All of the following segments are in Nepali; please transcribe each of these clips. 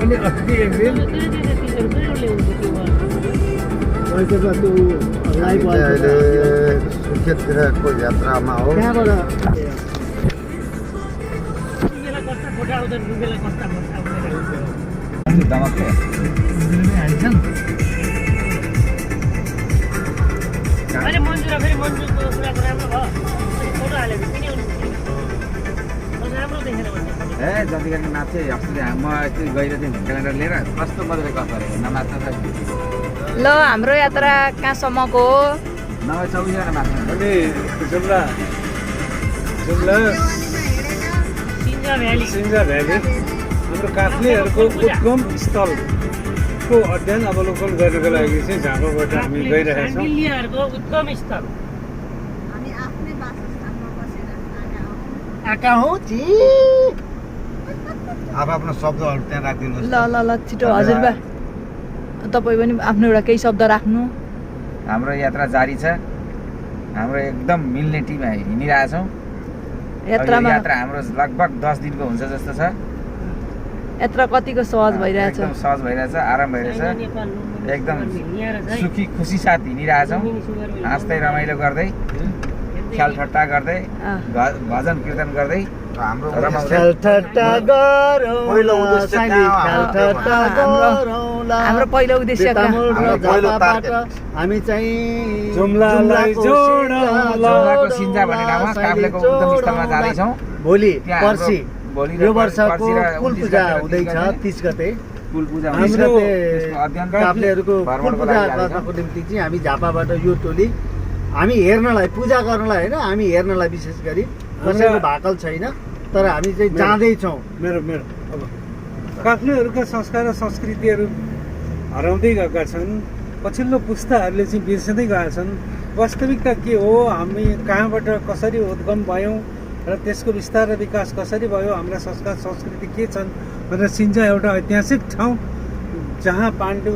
अनि अस्ति एक दिन पैसाको त्यो लाइभ अहिले सुर्खेततिरको यात्रामा हो। जतिखेर नाच्छ अस्ति म यति गहिरो थिएँ क्यालेन्डर लिएर कस्तो मजाले कस्तो नमाच्छ ल हाम्रो यात्रा कहाँसम्मको हो? नभए 24 जना मात्रै अनि जुम्ला सिन्जा भ्याली हाम्रो काफ्लेहरूको उद्गम स्थलको अध्ययन अवलोकन गर्नको लागि चाहिँ झापाबाट हामी गइरहेका छौँ। उद्गम स्थल आफ्नो शब्दहरू त्यहाँ राखिदिनुहोस्। ल ल ल छिटो हजुरबा तपाईँ पनि आफ्नो एउटा केही शब्द राख्नु। हाम्रो यात्रा जारी छ। हाम्रो एकदम मिल्ने टिम हिँडिरहेछौँ। यात्रामा यात्रा हाम्रो लगभग 10 दिनको हुन्छ जस्तो छ। यात्रा कतिको सहज भइरहेछ? एकदम सहज भइरहेछ, आराम भइरहेछ, एकदम सुखी खुसी साथ हिँडिरहेछौँ। हाँस्दै रमाइलो गर्दै ख्याल ठट्टा गर्दै भजन कीर्तन गर्दै हाम्रो हाम्रो पहिलो उद्देश्य हामी चाहिँ जुम्लालाई जुम्लाको सिन्जा भन्ने ठाउँमा काफ्लेको उद्गम स्थलमा जाँदैछौँ। भोलि पर्सि भोलि यो वर्षको कुल पूजा हुँदैछ 30 गते। कुल पूजा हाम्रो अध्ययन काफ्लेहरूको कुल पूजा गर्नको निम्ति चाहिँ हामी झापाबाट यो टोली हामी हेर्नलाई पूजा गर्नलाई होइन, हामी हेर्नलाई विशेष गरी कसैको भाकल छैन, तर हामी चाहिँ जाँदैछौँ। मेरो अब काफ्लेहरूका संस्कार र संस्कृतिहरू हराउँदै गएका छन्। पछिल्लो पुस्ताहरूले चाहिँ बिर्सँदै गएका छन्। वास्तविकता के हो, हामी कहाँबाट कसरी उद्गम भयौँ र त्यसको विस्तार र विकास कसरी भयो, हाम्रा संस्कार संस्कृति के छन् भनेर सिन्जा एउटा ऐतिहासिक ठाउँ जहाँ पाण्डु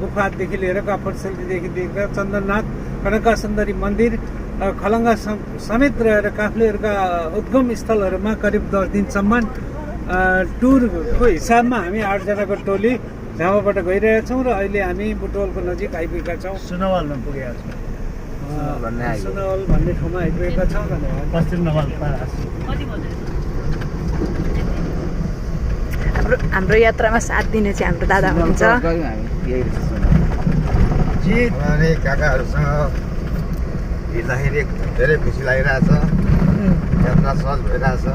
गुफादेखि लिएर काफरसेलदेखि लिएर चन्दननाथ कनका सुन्दरी मन्दिर खलङ्गा समेत रहेर काफ्लेहरूका उद्गम स्थलहरूमा करिब 10 दिनसम्म टुरको हिसाबमा हामी 8 जनाको टोली झापाबाट गइरहेछौँ र अहिले हामी बुटवलको नजिक आइपुगेका छौँ। सुनवलमा पुगेका छौँ। सुनवल भन्ने ठाउँमा आइपुगेका छौँ। पश्चिम नवलपरासी। हाम्रो यात्रामा साथ दिने चाहिँ हाम्रो दादा हुनुहुन्छ। अनि काकाहरूसँग हिँड्दाखेरि धेरै खुसी लागिरहेछ। यात्रा सहज भइरहेछ।